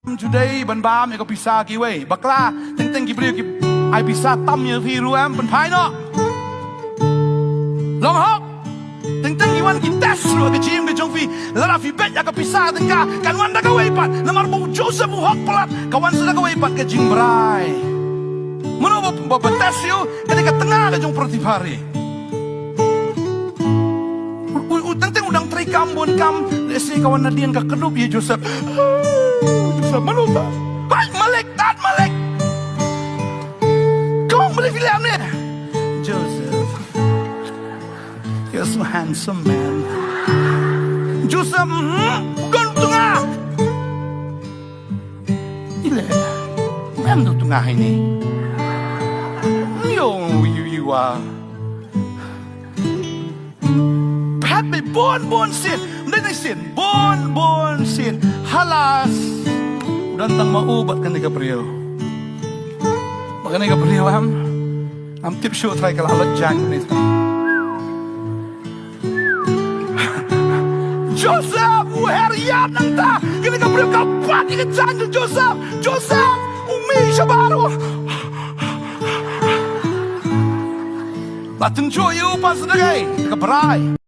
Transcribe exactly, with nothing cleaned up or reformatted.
Ju dei ban bam ïa ka pisa kiwei. Bakla, teng teng ki briew ki ai pisa tam ïa phi ruh em, pynphai noh. Long hok. Teng teng ki wan ki test ruh ha ka jingim ka jong phi. Lada phi beit ïa ka pisa teng ka, kan wan da kawei pat. Namar ba u Joseph u hok palat, ka wan sa da kawei pat ka jingbrai. Mano ba, ba, ba test ïa u, ka dei ka tnga ka jong Potiphar. U, u, u, teng teng u dang trei kam bun kam, lehse ka wan nadien ka kdup ïa Joseph. Joseph, mano ba? Hai, Malik, Dad Malik. Kong, balei phi leh ne? Joseph, you're so handsome, man. Joseph, hmm, u don tnga. Ile, mem du tnga ha ine. Yo, you, you are. Phet beit bun bun sien. Ym dei sien. Bun bun sien. Halas. U don tang ma u bad kane ka briew. Bad kane ka briew em. Ngam tip shuh trai ka la leit jaiñ ne. Joseph, u her ïap nangta. Kane ka briew ka bat ïa ka jaiñ jong Joseph. Joseph, u mih shabar u. La tynjuh ïa u, Pastor Dei, ka brai.